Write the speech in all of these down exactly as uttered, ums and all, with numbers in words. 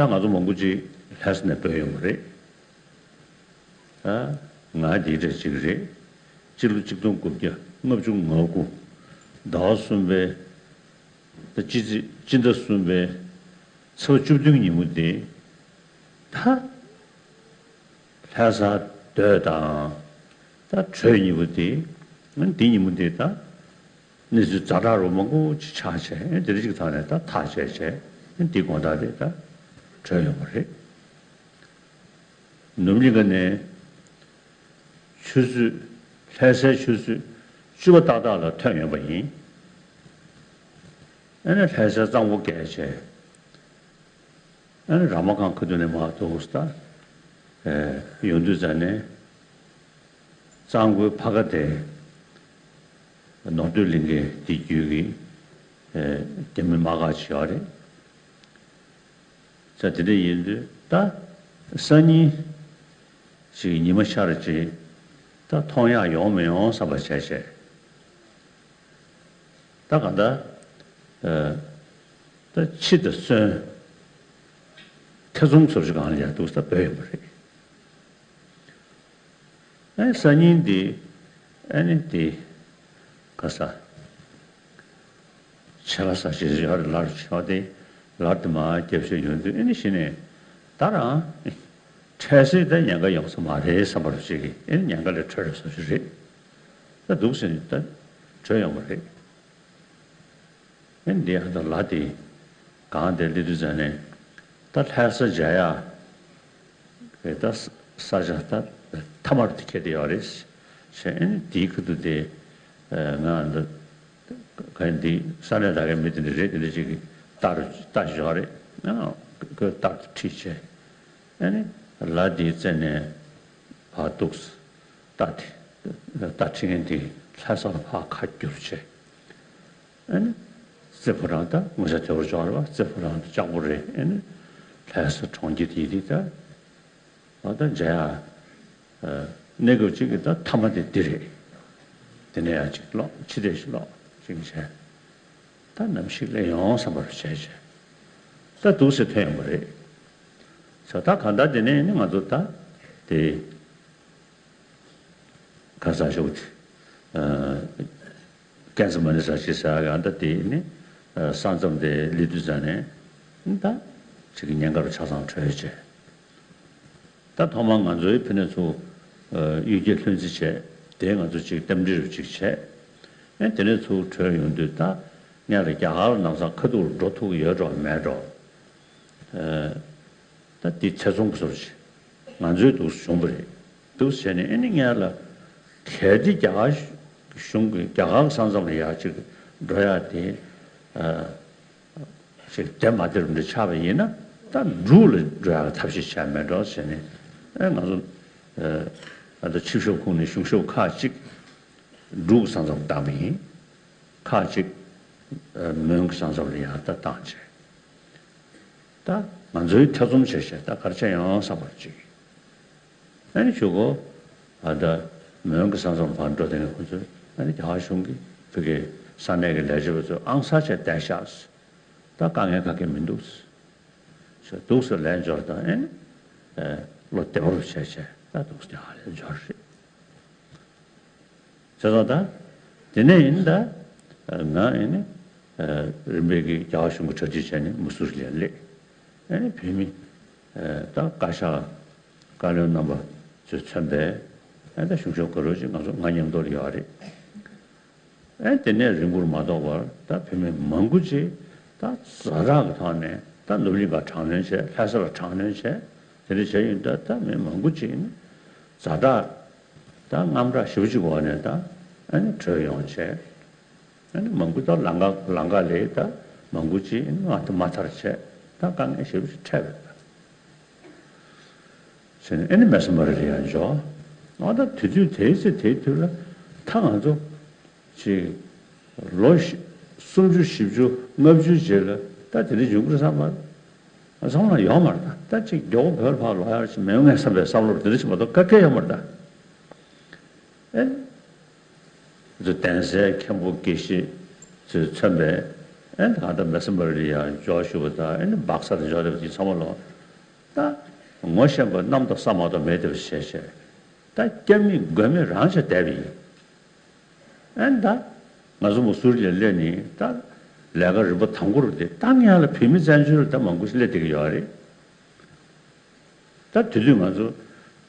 ད་ང་ཚོ་མང་པོ་ཅིག་ལྷ་ས་ནས་བྲོས་ཡོང་བ་རེད། ད་ང་དེའི་གྲས་གཅིག་རེད། སྤྱི་ལོ་གཅིག་སྟོང་དགུ་བརྒྱ་ལྔ་བཅུ་ང་དགུ་ཟླ་བ་གསུམ་པའི། ད་སྤྱི་ཚེས་སྤྱི་ཟླ་གསུམ་པའི་ཚེས་པ་བཅུ་བདུན་ཉིན་མོ་དེ། ད་ལྷ་ས་སྡོད་དང་། ད་བྲོས་ཉིན་མོ་དེ། འདི་ཉིན་མོ་དེ་ད་གནས་ཚུལ་ཛ་དྲག་རུ་མང་པོ་ཅིག་ཆགས་བྱས། དེ་རིང་གི་ཐོག་ནས་ད་ཐག་བཅད་བྱས། འདི་དགོང་དག་དེ་ད་བྲོས་ཡོང་བ་རེད། ནུབ་གླིང་ག་ནས་ཆུ་ཚོད། ལྷ་སའི་ཆུ་ཚོད་བཅུ་པ་ཏག་ཏག་ལ་ཐོན་ཡོང་པ་ཡིན། ཨ་ནི་ལྷ་སའི་གཙང་པོ་བརྒལ་བྱས། ཨ་ནི་ར་མ་ཁང་ཁ་ཐུག་ནས་མར་འདུག་སེ་ད་ཡོང་དུས་ཙ་ནས། གཙང་པོའི་ཕ་ཁ་དེ་ནོར་སྟོད་གླིང་གའི་དེ་བརྒྱུད་ཀྱི་རྒྱ་མི་དམག་སྒར་ཅིག་ཡོད་རེད། ས་དེ་འདྲ་ཡིན་དུས་ད་སང་ཉིན་ཅིག་ཉི་མ་ཤར་ཅིག་ད་མཐོང་ཡག་ཡོང་མི་ཡོང་བསམ་པ་བྱས་བྱས། ད་གང་ལྟར་ད་འཆི་དང་གསོན། ཐེ་ཚོམ་ཚོར་ཞིག་གང་ལ་ཡང་འདུག་ས་བོད་ཡོང་བ་རེད། ཨེ་སང་ཉིན་འདི། ཨེ་ནི་འདི། ག་ས། ཕྱེད་ཀ་ཟ་ཞིག་ཡོད་རེད་ལར་ཆོག་སྟེ། ལར་དུ་མ་རྒྱབ་ཤོག་ཡོང་དུས་ཨེ་ནི་གཞི་ནས། ད་རང་། འཕྲལ་སེལ་ད་ཉེན་ཁ་ཡོང་ས་མ་རེད་བསམ་པ་རུ་ཞིག་གིས་ཨེ་ནི་ཉེན་ཁ་ལས་གྲོལ་རེད་བཟོ་ཞིག་རེད། ད་འདུག་ཟེར་ནས་ད་གྲོལ་ཡོང་བ་རེད། ཨེ་འདི་ཡང་ད་ལ་དེ་གང་དེ་སླེབས་དུས་ཙ་ནས་ད་ལྷ་ས་མཇལ་ཡག་གི་ད་ས་ཆ་ད་མཐའ་མར་དེ་ཁེལ་བསྡད་ཡོད་རེད། བྱས་ཨེ་ནི་དེའི་ཁ་ཐུག་དེ་ང་འདི་ག་འདི་ས་གནས་ད་གའི་མི་དེ་འདྲ་རེད། དེ་འདྲ་ཅིག་གིས་ལྟ་རུ་ལྟ་ཞོག་རེད། ཁོས་ལྟར་དུ་ཁྲིད་བྱས། ཨེ་ནི་ལ་དེའི་རྩེ་ནས་ཕར་འདུག་སེ་ལྟ་དེ་ལྟ་ཁྲིད་མཁན་དེ་ལྷ་ས་ལ་ཕར་ཁ་བསྒྱུར་བྱས། ཨ་ནི། རྩེ་ཕོ་བྲང་ད་ངོ་ཤ་དེ་བོར་འཇོག་རེད་བ། རྩེ་ཕོ་བྲང་དུ་ལྕགས་པོ་རེད། ཨ་ནི། ལྷ་ས་གྲོང་ཁྱེར་དེ་དེ་ད། ཨ་ད་མཇལ་ཡག་གནས་སྐབས་གཅིག་གི་ད་མཐའ་མ་དེ་འདི་རེད། དེ་ནས་ཡང་གཅིག་ལོག་ཕྱི་བལྟས་ཤིག་ལོག་ཅིག་བྱས། ད་ནམ་ཞིག་སླེབས་ཡོང་བསམ་པ་རུ་བྱས་བྱས། ད་འདུག་སེ་ཐོན་ཡོང་བ་རེད། ས་ད་གང་ལྟར་དེ་ནས་ནི་ང་ཚོ་ད་དེ། ག་ས་ཞོག་དེ། ཀན་སི་མ་ནི་ས་ཅི་ས་ག་འདྲ་དེ་ནི། ས་མཚམས་དེ་སླེབས་དུས་ཙ་ནས། ད་ཅིག་གི་ཉེན་ཁ་རུ་ཆ་ཚང་གྲོལ་བྱས། ད་ཐོག་མར་ང་ཚོའི་ཕི་ནས་ཚུར་གཡུལ་འགྱེད་ལྷུན་རྩེ་བྱས། དེ་ང་ཚོ་ཅིག་རྟེན་འབྲེལ་རུ་ཅིག་བྱས། ཨེ་དེ་ནས་ཚུར་བྲོས་ཡོང་དུས་ད་སྔོན་ལ་རྒྱ་གར་ལ་ལམ་སང་ཁ་ཐུག་ལ་འགྲོ་ཐུབ་ཀྱི་ཡོད་འགྲོ་མེད་འགྲོ། ད་འདི་ཐེ་ཚོམ་བཟོ་ཞིག་ང་ཚོའི་འདུག་བྱུང་བ་རེད། འདུག་བྱས་ནས་ཨེ་ནི་སྔོན་ལ་གལ་ཏེ་རྒྱ་གར་གཞུང་གི་རྒྱ་གར་གྱི་ས་མཚམས་ལ་ཡར་ཅིག་འགྲོ་ཡག་དེ་ཅིག་བདེ་མ་བདེ་རུ་འདྲ་ཆགས་པ་ཡིན་ན། ད་འབྲུག་ལ་འགྲོ་ཡག་ཐབས་ཤེས་བྱས་མེད་འགྲོ་བྱས་ནས། ཨེ་ང་ཚོ་ཨ་ད་ཆིབས་ཞབས་ཁོངས་ནས་གཞུང་ཞབས་ཁག་ཅིག་འབྲུག་གི་ས་མཚམས་བཏང་བ་ཡིན། ཁག་ཅིག་མོན་གྱི་ས་མཚམས་ལ་ཡར་ད་བཏང་བྱས། ད་ང་ཚོའི་ཐེ་ཚོམ་བྱས་བྱས་ད་ག་རེ་བྱས་ཡོང་བསམ་པ་ཅིག་ཨ་ནི་ཞུ་གོ། ཨ་ད་མོན་གྱི་ས་མཚམས་ཕར་འགྲོ་དེ་ནས་ཁོ་ཚོས་ཨ་ནི་རྒྱ་གར་གཞུང་གིས་བོད་ཀྱི་ས་གནས་ཀྱི་ལས་བྱེད་པ་ཚོས་ཨང་གསར་བྱས་བསྡད་ཤག་ད་དཀའ་ངལ་ག་གེ་མི་འདུག་ཟེར། འདུག་སེ་ལན་འབྱོར་དང་ཨ་ནི་བློ་བདེ་པོ་རུ་བྱས་བྱས་ད་འདུག་སེ་ལན་འབྱོར་རེད། བྱས་ཙང་ད། དེ་ནས་ཡིན་ད། ང་ཡིན་ནི། རིམ་པས་ཀྱི་རྒྱ་གར་གཞུང་གི་གྲ་སྒྲིག་བྱས་ནས་མུ་སུ་རི་ལ་སླེབས། ཨ་ནི་བོད་མི། ད་བཀའ་ཤག་བཀའ་བློན་རྣམ་པ་ཚོས་མཚོན་པའི། ཨ་ད་གཞུང་ཞབས་ག་རོ་ཅིག་ང་ཚོ་ང་མཉམ་དུ་ལ་ཡོད་རེད། ཨ་དེ་ནས་རིང་པོར་མ་ཐོགས་པར་ད་བོད་མི་མང་པོ་ཅིག་ད་ཛ་དྲག་གི་ཐོག་ནས་ད་ནུབ་གླིང་ག་དྲག་གནོན་བྱས། ལྷ་ས་ལ་དྲག་གནོན་བྱས། དེ་འདྲ་བྱས་ཡོད་ད། ད་མི་མང་པོ་ཅིག་ནི་ཛ་དྲག་ད་དངངས་སྐྲག་ཞེ་པོ་ཅིག་འོག་ནས་ད་ཨ་ནི་བྲོས་ཡོང་བྱས། ཨ་ནི་མང་པོ་ད་ལམ་ཁ་ལམ་ཁ་ལས་ད་མང་པོ་ཅིག་ཨ་ནི་མ་ཐར་བྱས། ད་དཀའ་ངལ་ཞེ་པོ་ཅིག་འཕྲད་པ་རེད། བྱས་ནས་ཨ་ནི་མེ་སི་མ་རི་ལ་ཡར་འབྱོར། ཨ་ད་དེ་དུས་དེའི་ཚེ་དེའི་དུས་ལ་ད་ང་ཚོ་ཅིག་ལོ་བཞི་སུམ་ཅུ་བཞི་བཅུ་ལྔ་བཅུ་རྗེས་ལ་ད་དེ་འདྲ་འབྱུང་གི་རེད་བསམ་པ་བསམ་བློ་ཡོད་མ་རེད། ད་ད་ཅིག་མགྱོགས་པོ་བོད་ལ་ཕར་ལོག་ཡག་ཅིག་མི་ཡོང་ངས་བསམ་པའི་བསམ་བློ་དེ་འདྲ་ཞིག་མ་གཏོགས་ག་གེ་ཡོད་མ་རེད་ད། ཨེ། ཚོ་གདན་སའི་མཁན་པོ་དགེ་བཤེས་ཚོས་མཚོན་པའི་ཨེ་ད་ལྟ་མེ་སི་མ་རི་ལ་ཡར་འབྱོར་བཞུགས་པ་དང་ཨེ་ནི་སྦག་ས་ལ་འབྱོར་བསྡད་པ་དེ་ཚང་མ་ལོ་ ད་ངོ་ཤེས་པ་གནམ་དང་ས་མ་གཏོགས་མེད་དེ་བ་བྱས་བྱས། ད་སྐྱབས་མེད་མགོན་མེད་རང་ཆ་བསྡད་པ་ཡིན། ཨན་ད། ང་ཚོ་མུ་སུ་རི་ལ་སླེབས་ནས་ད་ལས་ཀ་རིམ་པ་དང་པོ་རུ་དེ་ད་ངེད་ལ་བོད་མི་བཙན་བྱོལ་ལ་ད་མང་པོ་ཞིག་སླེབས་བསྡད་ཀྱི་ཡོད་རེད། ད་དེ་དུས་ང་ཚོ་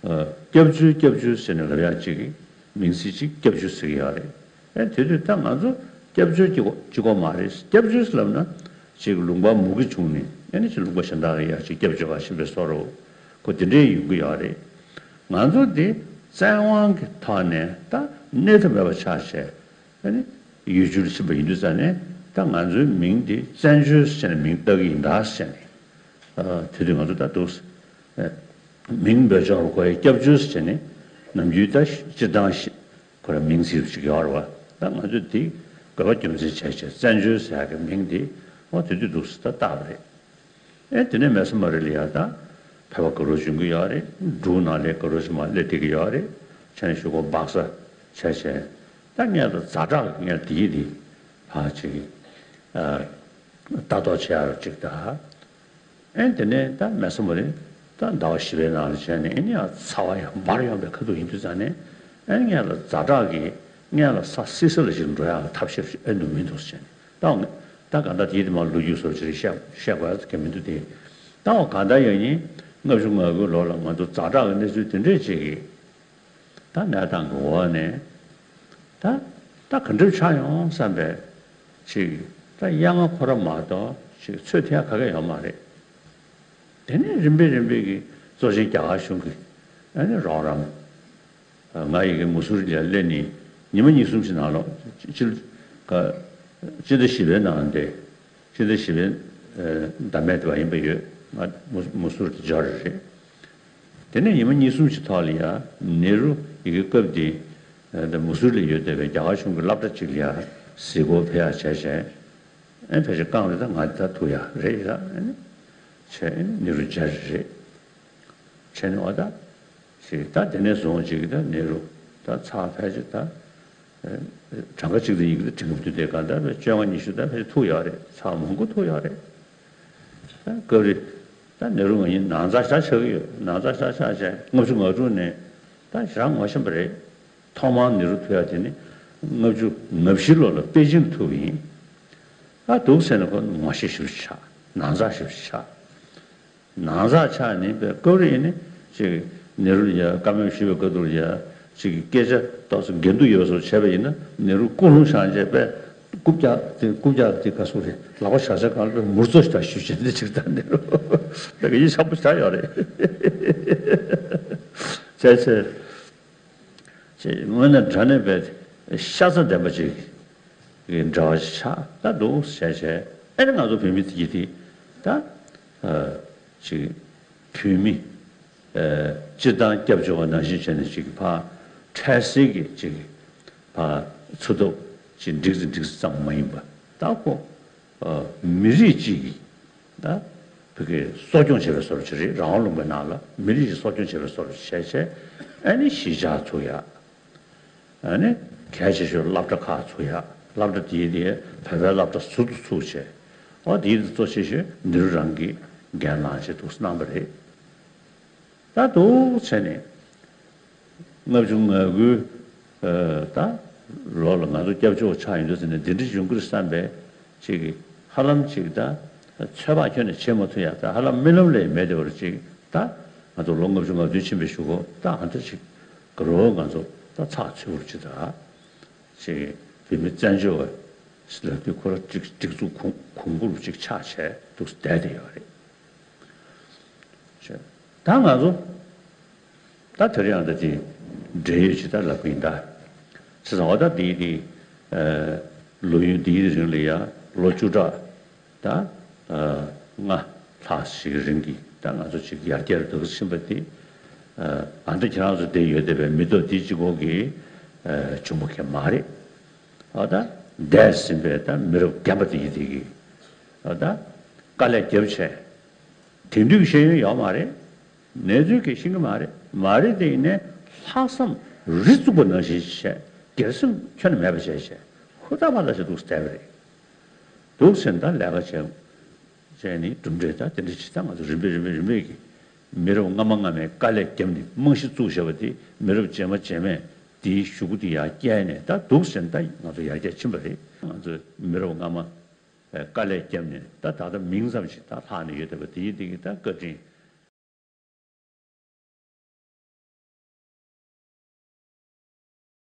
ཨ་སྐྱབས་བཅོལ་སྐྱབས་བཅོལ་ཟེར་ནས་ལབ་ཡག་ཅིག་གི་མིང་ཚིག་ཅིག་སྐྱབས་བཅོལ་ཟེར་གྱི་ཡོད་རེད། ཨེ་དེ་དུས་ད་ང་ཚོ་སྐྱབས་བཅོལ་གྱི་གཅིག་པོ་མ་རེད། སྐྱབས་བཅོལ་ཟེར་ལབ་ན་ཅིག་ལུང་པ་མུ་གེ་བྱུང་ནས་ཨེ་ནི་ཅིག་ལུང་པ་གཞན་དག་གི་ཡར་ཅིག་སྐྱབས་བཅོལ་ག་ཕྱིན་པའི་བཟོ་འདྲ་གོ་དེ་འདྲའི་ཡོང་གི་ཡོད་རེད། ང་ཚོ་འདི་བཙན་དབང་གི་ཐོག་ནས་ད་གནས་ཐབས་མེད་པ་ཆགས་བྱས། ཨ་ནི་ཡུལ་གྲུར་ཕྱིན་པ་ཡིན་དུས་ཙང་ནས་ད་ང་ཚོའི་མིང་འདི་བཙན་བྱོལ་ཟེར་ནས་མིང་བཏགས་ཀྱི་ཡིན་ད་ཟེར་ནས། ཨ་དེ་དུས་ང་ཚོ་ད་འདུག་ཨ་མིང་འབོད་ཆོག་རུ་གོ་ཡ་སྐྱབས་བཅོལ་ཟེར་ནས་ནམ་རྒྱུན་ད་སྤྱིར་བཏང་ཞིག་ཁོ་ར་མིང་ཚིག་ཅིག་ཡོད་རེད་བ། ད་ང་ཚོས་འདི་དགོས་པ་རྒྱུ་མཚན་བྱས་བྱས་བཙན་བྱོལ་ཟེར་ཡ་གི་མིང་འདི་འོ་དེ་དུས་འདུག་སེ་ད་བཏགས་པ་རེད། ཨེ་དེ་ནས་མེ་སོ་མ་རི་ལ་ཡ་ད་བོད་པ་ག་རུ་བྱུང་གི་ཡོད་རེད། འབྲུག་ནང་ལས་ག་རུ་ཞིག་མ་སླེབས་བསྡད་ཀྱི་ཡོད་རེད། ཆ་ནས་ཞུ་གོ་སྦག་ས་བྱས་བྱས། ད་ངས་ད་ཛ་དྲག་ངས་དེ་ཡི་དེ་ཕ་ཅིག་ཨ་ལྟ་རྟོག་བྱེད་ཡ་རུ་ཅིག་ད། ཨེ་དེ་ནས་ད་མེ་སོ་མ་རི་ད་ཟླ་བ་བཞི་པའི་ནང་ལ་བྱས་ནས་ཨེ་ནི་ཡང་ཚ་བ་ཡང་འབར་ཡོང་པའི་ཁ་ཐུག་ཡིན་དུས་ཙང་ནས་ཨེ་ངས་ལ་ཛ་དྲག་གིས་ངས་ལ་ས་བསིལ་ས་ལ་ཞིག་འགྲོ་ཡ་ལ་ཐབས་ཤེས་ཨེ་འདུག་མི་འདུག་ཟེར་ནས་ད་ད་ག་ད་དེའི་དེ་མ་ལོ་རྒྱུས་སོགས་ཅིག་བཤད་བཤད་དགོས་ཡ་ག་མི་འདུག་དེ། ད་འོ་ག་ད་ཡོད་ཉིན་ལྔ་བཅུ་ང་དགུའི་ལོ་ལ་ང་ཚོ་ཛ་དྲག་གི་གནས་ཚུལ་དེ་འདྲས་ཅིག་གིས་ད་གནས་སྟངས་ཀྱི་འོག་ནས་ད་ད་ག་འདྲ་ཆགས་ཡོང་བསམ་པའི་ཅིག་ད་ཡ་ང་ཁོ་ར་མ་གཏོགས་ཅིག་ཚོད་ཐིག་ག་གེ་ཡོད་མ་རེད། དེ་ནས་རིམ་པས་རིམ་པས་ཀྱི་གཙོ་ཆེན་རྒྱ་གར་གཞུང་གི་ཨ་ནི་རོགས་རམ། ང་ཡི་གེ་མུ་སུ་རི་ལ་སླེབས་ནས་ཉི་མ་གཉིས་གསུམ་ཞིག་ནང་ལོགས་སྤྱི་ལོ་ཀ་སྤྱི་ཟླ་བཞི་པའི་ནང་དེ་སྤྱི་ཟླ་བཞི་པའི་ཟླ་མེད་དེ་བ་ཡིན་པ་ཡོད། ང་མུ་མུ་སུ་རི་དེ་འབྱོར་རེད། དེ་ནས་ཉི་མ་གཉིས་གསུམ་ཞིག་ཐོག་ལ་ཡ་ནེ་རུ་ཡི་གེ་སྐབས་དེ་ད་མུ་སུ་རི་ལ་ཡོད་བསྡད་པའི་རྒྱ་གར་གཞུང་གི་སློབ་གྲྭ་གཅིག་ལ་ཡ་གཟིགས་སྐོར་ཕེབས་ཡ་བྱས་བྱས། ཨེ་ཕལ་ཆེར་རྐང་རེ་ད་ང་ད་ཐུག་ཡ་རེད་ཡ་ཨེ་ནི་བྱས་ཨེ་ནི་ནེ་རུ་མཇལ་རེད། བྱས་ནས་འོ་ད་ཞིག་ད་དེ་ནས་བཟུང་ཅིག་ད་ནེ་རུ་ད་ཚར་ཕལ་ཆེར་ད་གྲངས་ཀ་གཅིག་ད་ཡི་གེ་ད་དྲན་གྱི་མི་འདུག་དེ་ག་ད་བཅོ་ལྔ་ཉི་ཤུ་ད་ཕལ་ཆེར་ཐུག་ཡོད་རེད། ཚར་མང་པོ་ཐུག་ཡོད་རེད། ད་སྐབས་རེ་ད་ནེ་རུ་ང་གཉིས་ནང་ཚགས་ཤ་ཆགས་ཀྱི་ཡོད། ནང་ཚགས་ཤ་ཆགས་བྱས་ལྔ་བཅུ་ང་དྲུག་ནས་ད་ཞེ་དྲག་ངོ་ཤེས་པ་རེད། ཐོག་མར་ནེ་རུ་ཐུག་ཡ་དེ་ནི་ལྔ་བཅུ་ང་བཞི་ལོ་ལ་པེ་ཅིང་ཐུག་པ་ཡིན། ཨ་འདུག་ཟེར་ནས་ཁོ་ངོ་ཤེས་ཞེ་པོ་ཆགས། ནང་ཚགས་ཞེ་པོ་ཆགས། ནང་ཚགས་ཆགས་ནས་པའི་སྐབས་རེ་ཡིན་ནི་ཅིག་ནེ་རུ་ལ་ཡ་བཀའ་མོལ་ཞུས་པའི་སྐབས་དུ་ལ་ཡ་ཅིག་སྐད་ཆ་ཏོག་ཙམ་འགལ་འདུ་ཡོད་བཟོ་བྱས་པ་ཡིན་ན་ནེ་རུ་སྐུ་རླུང་བཞེངས་བྱས་པའི་རྐུབ་བཀྱག་དེ་རྐུབ་བཀྱག་དེ་ག་སུ་རེད་ལག་པ་བཞག་བྱས་གང་ལ་མུར་ཙོ་ཞིག་ད་ཞུ་བྱས་འདི་ཅིག་ད་ནེ་རུ་ད་ག་ཡིད་ཆགས་པོ་ཆགས་ཡོད་རེད། བྱས་ཚེ། ཅེས་དངོས་གནས་དྲང་གནས་པའི་ཤ་ཚ་ལྡན་པ་ཅིག་གི་འདྲ་བ་ཞིག་ཆགས་ད་འདུག་བྱས་བྱས་ཨེ་ནི་ང་ཚོ་བོད་མི་དེ་ཡིན་དེ་ད་ཅིག་བོད་མི་སྤྱིར་བཏང་སྐྱབས་བཅོལ་བ་ནང་བཞིན་བྱས་ནས་ཅིག་ཕར་འཕྲལ་སེལ་གྱི་ཅིག་ཕར་འཚོ་ཐབས་ཅིག་འགྲིག་ཙམ་འགྲིག་ཙམ་ཙམ་མ་ཡིན་པ་ད་ཁོ། མི་རིགས་གཅིག་གིས་ད་བོད་སྐད་གསོ་སྐྱོང་བྱེད་པའི་བཟོ་འདྲ་ཅིག་རེད། རང་དབང་ལུང་པའི་ནང་ལ་མི་རིགས་ཀྱི་གསོ་སྐྱོང་བྱེད་པའི་བཟོ་འདྲ་བྱས་བྱས་ཨ་ནི་གཞིས་ཆགས་ཚུགས་ཡ། ཨ་ནི་གལ་ཆེ་ཤོས་སློབ་གྲྭ་ཁག་ཚུགས་ཡ། སློབ་གྲྭ་དེའི་དེ་བོད་པའི་སློབ་གྲྭ་ཟུར་དུ་ཚུགས་བྱས་ཨོ་དེའི་དེ་གཙོ་ཆེ་ཤོས་འདི་རུ་རང་གིས་འགན་བླངས་བྱས་འདུག་གནང་པ་རེད། ད་འདུག་བྱས་ནས། ལྔ་བཅུ་ང་དགུའི་ད་ལོ་ལ་ང་ཚོ་སྐྱབས་བཅོལ་ཆགས་ཡོང་དུས་ཟེར་ནས་འདི་འདྲ་བྱུང་གི་རེད་བསམ་པའི་ཅིག་ཧ་ལམ་ཅིག་ད་ཚོད་དཔག་ཁྱོན་ནས་བྱེད་མ་ཐུབ་ཡ་ད་ཧ་ལམ་རྨི་ལམ་ལས་མེད་བསྡད་པར་ཅིག་ད་ང་ཚོ་ལོ་ལྔ་བཅུ་ང་བདུན་ཕྱིན་པའི་གཞུག་གུ་ད་ཨ་འདྲ་ཅིག་ག་རོ་ང་ཚོ་ད་ཚགས་ཚུད་པོ་ཅིག་ད་ཅིག་བོད་མི་བཙན་བྱོལ་བ་ལབ་དུས་ཁོ་ར་སྒྲིག་སྒྲིག་འཛུགས་གོང་གོང་བུར་ཅིག་ཆགས་བྱས་འདུག་བསྡད་བསྡད་ཡོད་རེད། ད་ང་ཚོ་ད་དེ་རིང་ཡང་ད་དེ་འབྲེལ་ཡོད་ཅིག་ད་ལབ་གི་ཡིན་ད། བྱས་ཙང་འོ་ད་དེའི་དེ་ལོ་ཡུན་དེའི་རིང་ལ་ཡ་ལོ་བཅུ་ཕྲག་ད་ལྔ་ལྷག་ཞིག་གི་རིང་གི་ད་ང་ཚོ་ཅིག་ཡར་རྒྱས་རུ་འགྲོ་གི་ཕྱིན་པ་དེ་ཨ་ད་ཁྱེད་རང་ཚོ་བསྡད་ཡོད་བསྡད་པའི་མི་ཐོག་དེ་གཅིག་པོ་གི་བྱུང་བ་གང་མ་རེད། ཨ་ད་འདས་ཟིན་པའི་ད་མི་རབས་རྒན་པ་དེ་ཡི་དེ་གི་ཨ་ད་དཀའ་ལས་བརྒྱབ་བྱས། དེང་དུས་ཀྱི་ཤེས་ཡོན་ཡོད་མ་རེད། གནས་ཚུལ་གྱི་ཤེས་ཀྱི་མ་རེད། མ་རེད་དེ་ཡིན་ནའི་ལྷག་བསམ་རི་བཙུགས་པ་ནང་བཞིན་བྱས་སྒེར་སེམས་ཁྱོན་ནས་མེད་པ་བྱས་བྱས་ཧུར་ཐག་པ་ལ་བྱས་འདུག་བསྡད་པ་རེད། འདུག་ཟེར་ན་ད་ལས་ཀ་བྱས་བྱས་ནི་གྲུབ་འབྲས་ད་དེ་འདྲ་ཅིག་ད་ང་ཚོ་རིམ་པས་རིམ་པས་རིམ་པས་ཀྱི་ མི་རབས་སྔ་མ་སྔ་མས་དཀའ་ལས་བརྒྱབ་ནས་རྨང་གཞི་བཙུགས་བཞག་པ་དེ་མི་རབས་རྗེས་མ་རྗེས་མས་དེའི་གཞུག་གུ་དེ་ཡར་བསྐྱལ་ནས་ད་འདུག་ཟེར་ན་ད་ང་ཚོ་ཡར་རྒྱས་ཕྱིན་པ་རེད། ང་ཚོ་མི་རབས་སྔ་མ་དཀའ་ལས་བརྒྱབ་ནས་ད་ད་ལྟ་མིང་ཙམ་ཞིག་ད་ལྷག་ནས་ཡོད་བསྡད་པ་དེའི་སྟེང་གི་ད་བཀའ་དྲིན་